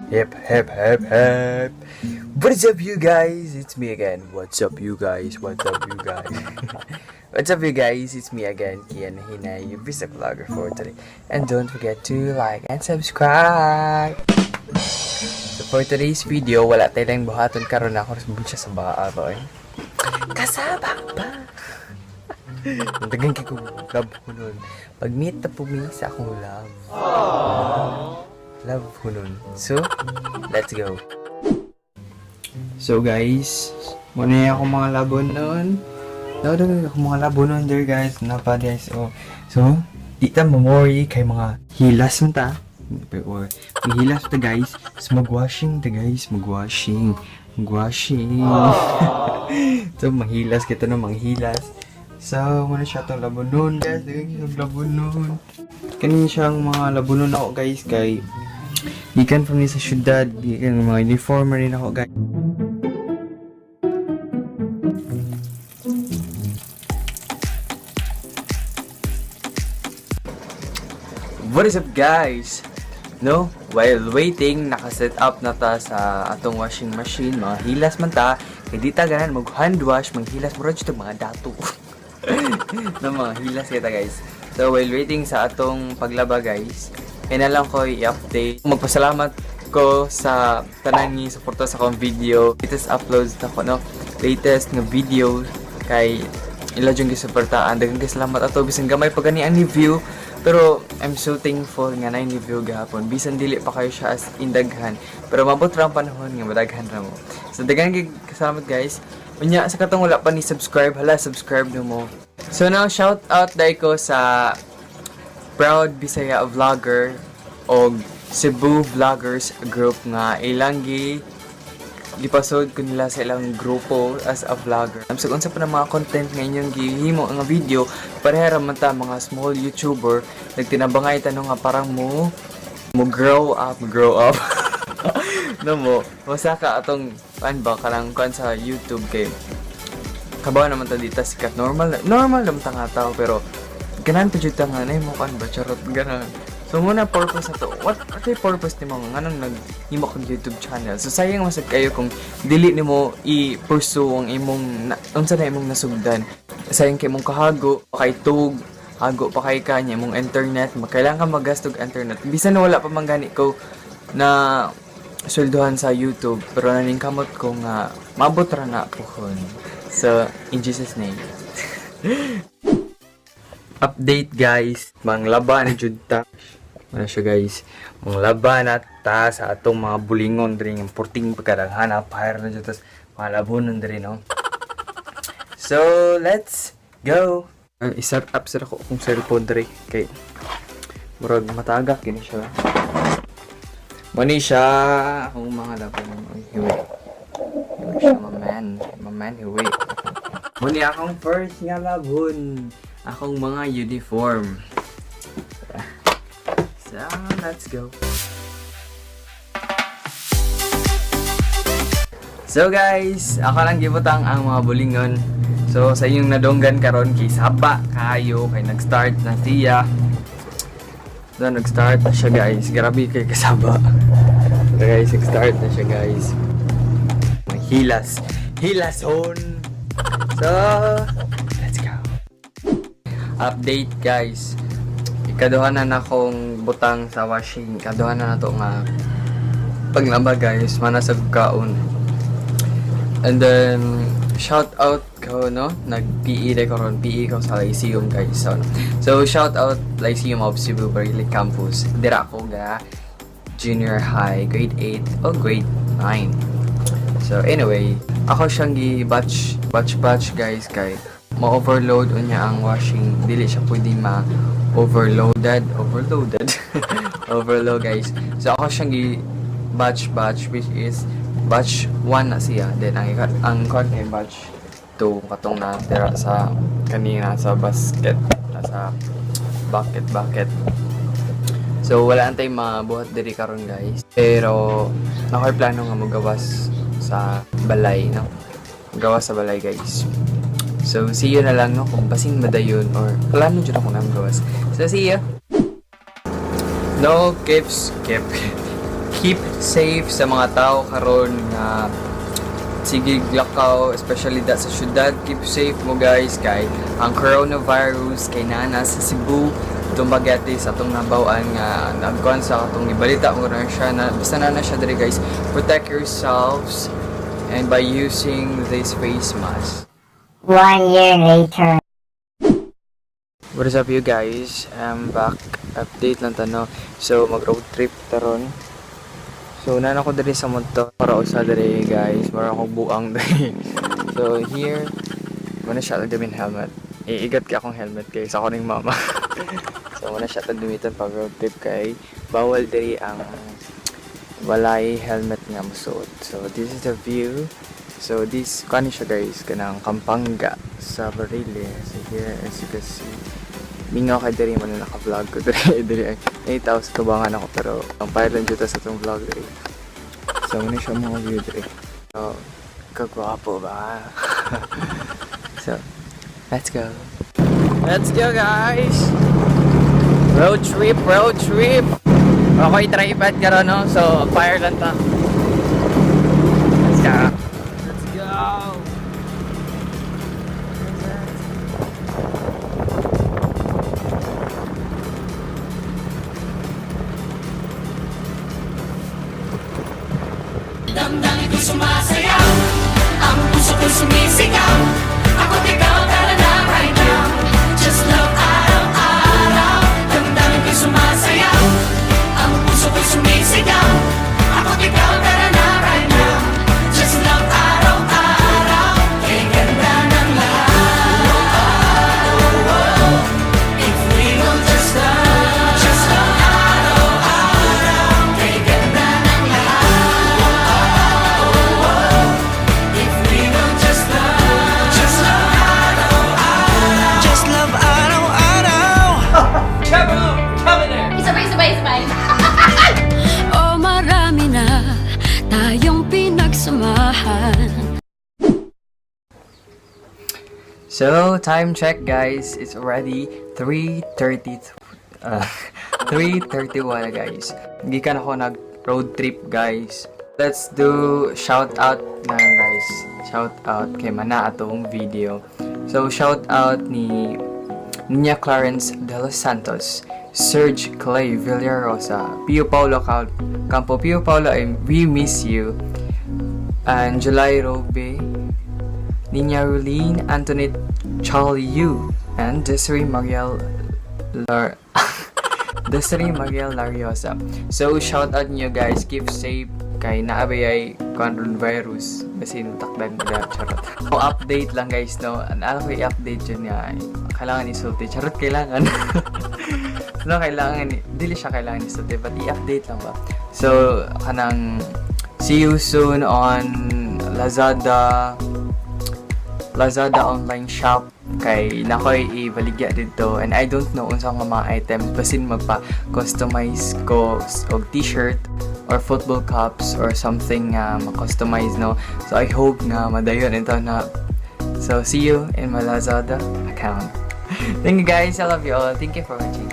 Hip, hip, hip, hip. What is up, you guys? It's me again. What's up, you guys? What's up, you guys? What's up, you guys? It's me again, Kian Hinay, your Vista vlogger for today. And don't forget to like and subscribe. So for today's video, wala tayo lang buhaton karon ako rin siya sa baa ba eh. Kasaba ba? Dagan kay kong love ko nun. Pag meet na po mi sa akong love. Love ko nun. So, let's go. So guys, muna ako mga labon nun. Daw ako mga labon nun there, guys. Napa guys. Oh. So, di ta mamori kay mga hilas man ta. Or, hilas ta, guys. So, magwashing ta, guys. Magwashing. Magwashing. So, manghilas kita no, manghilas. So, muna siya itong labunon, guys. Dagan siyang labunon. Kanin siyang mga labunon ako, guys, kay gikan pa mi sa syudad, gikan mga uniform rin ako, guys. What is up, guys? No, while waiting, nakaset up na ta sa atong washing machine, mga hilas man ta, kay di ta ganan mag hand wash, manghilas mo jud mga dato. No, mga hilas kita, guys. So while waiting sa atong paglaba, guys, kaya na lang ko i-update. Magpasalamat ko sa tanan nga suporta sa akong video. Latest uploads na ko, no? Latest nga video kay ila jung gisuportaan. Daghang kay salamat ato bisan gamay pa gani ang review. Pero I'm so thankful nga na review gahapon. Bisan dili pa kayo siya as in daghan. Pero mabot ra ang panahon nga madaghan ra mo. So daghan kay salamat, guys. Unya sa katong wala pa ni subscribe, hala, subscribe na mo. So now shout out dai ko sa Proud Bisaya Vlogger og Cebu Vloggers Group nga ilang gipasod ko nila sa ilang grupo as a vlogger. So unsa pa na mga content nga inyong gihimo nga video, pareha ra man ta mga small YouTuber, nagtinabangay tanong nga parang mo mo grow up, grow up. No mo, masaka atong kan ba kanang kuan sa YouTube kay kabaw naman ta dita sikat, normal normal naman ta nga tao, pero ganahan pa jud ta nga nay mo kan ba, charot, ganahan. So muna purpose na to, what yung purpose nimo nga nganong naghimo kag YouTube channel? So sayang masag kayo kung dili nimo i-pursue ang imong na, unsa na imong nasugdan. Sayang kay imong kahago kay tug hago pa kay kanya imong internet, makailangan ka magastog internet. Bisan na wala pa man gani ko na sweldohan sa YouTube, pero naningkamot ko nga maabot ra na pohon. So in Jesus' name. Update, guys, manglaba na jud ta. Ano siya, guys, manglaba na ta sa atong mga bulingon diri nga porting pagkadaghan hire na jud tas mga labonon diri, no. So let's go. I-set up sa ako akong cellphone diri kay murag matagak kini siya. Mani siya akong mga labon. Uy, hiwi. Hiwi siya, maman. Maman, hiwi. Mani akong first nga labon. Akong mga uniform. So, let's go. So guys, ako lang gibutang ang mga bulingon. So sa inyong nadunggan karon kay saba kayo kay nag-start na siya. So nag-start na siya, guys. Grabe kay kasaba. So guys, nag-start na siya, guys. May hilas. Hilason. So, let's go. Update, guys. Ikaduha na na akong butang sa washing. Ikaduha na na to nga paglaba, guys. Mana sa kaon. And then, shout out ko, no? Nag-PE na ko ron. PE ko sa Lyceum, guys. So, no? So shout out Lyceum of Cebu Barili Campus. Dira ako ga junior high, grade 8 o grade 9. So, anyway, ako siyang gi-batch, batch, batch, guys, kay ma-overload unya ang washing, dili siya pwede ma-overloaded, overloaded, overload, guys. So ako siyang gi batch batch, which is batch 1 na siya. Then ang kuan kay batch 2, katong natira sa kanina sa basket, sa bucket bucket. So wala antay mabuhat diri karon, guys. Pero nakoy plano nga mogawas sa balay, no. Gawas sa balay, guys. So see you na lang, no, kung basin madayon or plano jud ako na gawas. So see you. No, keeps keep keep safe sa mga tao karon nga sige lakaw, especially that sa syudad. Keep safe mo, guys, kay ang coronavirus kay naa sa Cebu, Dumaguete, sa atong nabaw-an nga nagkuan sa atong ibalita mo na siya na basta na na siya diri, guys. Protect yourselves and by using this face mask. One year later. What is up, you guys? I'm back. Update lang ta, no. So mag road trip taron. So nana ko diri sa motor para usa diri, guys. Mara ako buang diri. So here muna siya gamitin helmet. Iigat ka akong helmet guys. Ako ning mama. So muna siya gamiton pag road trip kay bawal diri ang walay helmet nga musuot. So this is the view. So this kani siya, guys, kanang Kampanga sa Barile. So here, as you can see, mingaw kay diri man na naka-vlog ko diri diri ay tao sa tubangan ako, pero ang pilot jud ta sa atong vlog diri. So muna siya mga view diri. So kagwapo ba? So let's go. Let's go, guys. Road trip, road trip. Ako tripod karon, no. So fire lang ta. Let's go. Let's go. Damdamin ko'y sumasayaw, ang puso ko'y sumisigaw. Ako't ikaw, tara na right now. Just love araw-araw. Damdamin ko'y sumasayaw, ang puso ko'y sumisigaw. Ako't ikaw, tara na right now. Just love araw-araw. Kay ganda ng lahat. If we will just love. Just love araw-araw. Kay ganda ng lahat. If we will just love, just love araw-araw. Just love araw-araw. Sabay, sabay, sabay. O marami na tayong pinagsamahan. So, time check, guys. It's already 3:30, 3:31 na, guys. Gikan ako nag road trip, guys. Let's do shout out na, guys. Shout out kay mana atong video. So shout out ni Nia Clarence De Los Santos, Serge Clay Villarosa, Pio Paulo Campo. Pio Paulo, we miss you. And July Robe, Nina Rulene, Antoinette Charlie Yu, and Desiree Mariel Lariosa. So, shout out niyo, guys. Keep safe kay naabay ay coronavirus. Basin takdan mo charot. So, update lang, guys, no. Alam ko i-update yun nga. Kailangan isulti. Charot, kailangan. No, kailangan, dili siya kailangan isulti, but i-update lang ba? So, kanang see you soon on Lazada Lazada online shop kay nakoy ibaligya dito and I don't know unsa nga mga items, basin magpa-customize ko og t-shirt or football cups or something nga ma-customize, no. So I hope nga madayon ito na. So see you in my Lazada account. Thank you, guys. I love you all. Thank you for watching.